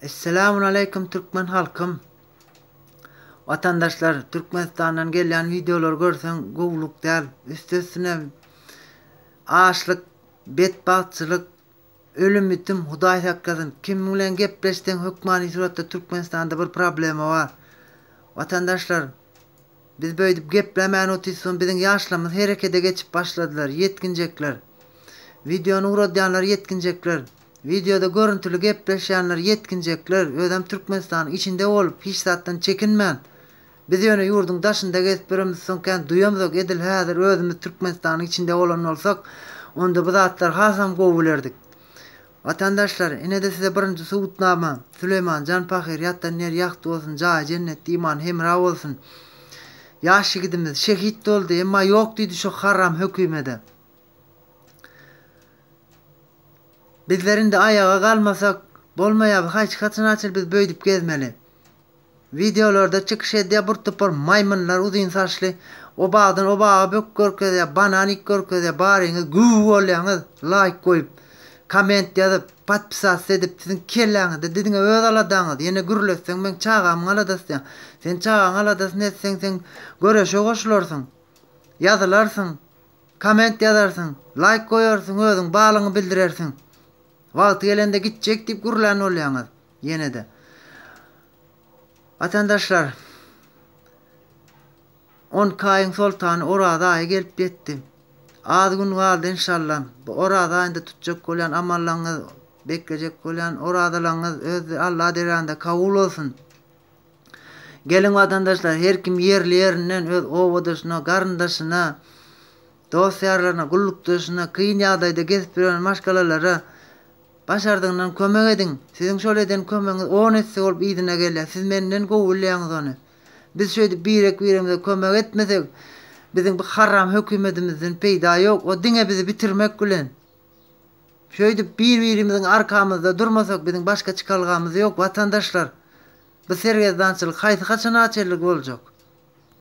Esselamun aleýkum türkmen halkym. Watandaşlar Türkmenistandan gelýän wideolary görseň gowulyk däl. Üstesine açlyk, betbagtçylyk, ölüm ýitim Hudaý saklasyn. Kim bilen gepleşseň hökmany suratda Türkmenistanda bir problema bar. Watandaşlar Biz beýdip geplemän otyrson biziň ýaşlarymyz herekede geçip başladylar, ýetginjekler. Wideony ugradýanlar ýetginjekler. Wideoda görüntüli gepleşýänler ýetginjekler, özem Türkmenistanyň içinde bolup hiç zatdan çekinmän. Biz ýöne ýurduň daşynda gezip ýöremizsoň kän duýamzok edil häzir özümiz Türkmenistanyň içinde bolan bolsak onda bu zatlary hasam gowy bilerdik. Watandaşlar, ine-de size birinji subutnama, Süleýman jan pahyr ýatan ýeri ýagty bolsun, jaýy jennetde imany hemra bolsun. Ýaş ýigidimiz şehit boldy, emma ýok diýdi şo haram hökümede. Bizler indi aýaga galmasak bolmaýar, haýçy haçan açyl biz beýdip gezmeli. Wideolarda çykyş edýär bir topar maýmynlar uzyn saçly o bagdan o baga bök görkezýär banan iýip görkezýär baryňyz güw bolýaňyz laýk goýup komment ýazyp podpisatsa edip siziň kelläňizde diňe öz aladaňyz ýene gürletseň meň çagamyň aladasy diýýäň sen çagaň aladasyny etseň sen göreşe goşularsyň ýazylarsyň komment ýazarsyň laýk goýarsyň özüň balyňy bildirersiň wagty gelende gitjek diýip gürlän bolýaňyz. Ýene-de. Watandaşlar, 12 aýyň soltany Oraz aýy gelip ýetdi. Az gün galdy enşalla. Bu Oraz aýynda tutjak bolýan amallaryňyz, beklejek bolýan orazalaryňyz öz Alla dergahynda kabul bolsun. Geliň watandaşlar, her kim ýerli-ýerinden öz obadaşyna, garyndaşyna, dost-ýarlaryna, gullukdaşyna, kyn ýagdaýda gezip ýören maşgalalara Başardygyndan kömek ediň. Siziň şol eden kömegiňiz on esse bolup yzyna gelýär. Siz menden gowy bilýäňiz ony. Biz şeýdip birek-biremize kömek etmesek, biziň bu haram hökümetimizden peýda ýok. O diňe bizi bitirmek bilen. Şeýdip bir-birimiziň arkamyzda durmasak, biziň başga çykalgamyz ýok, watandaşlar. Bu sergezdançylyk haýsy haçana çenli boljak?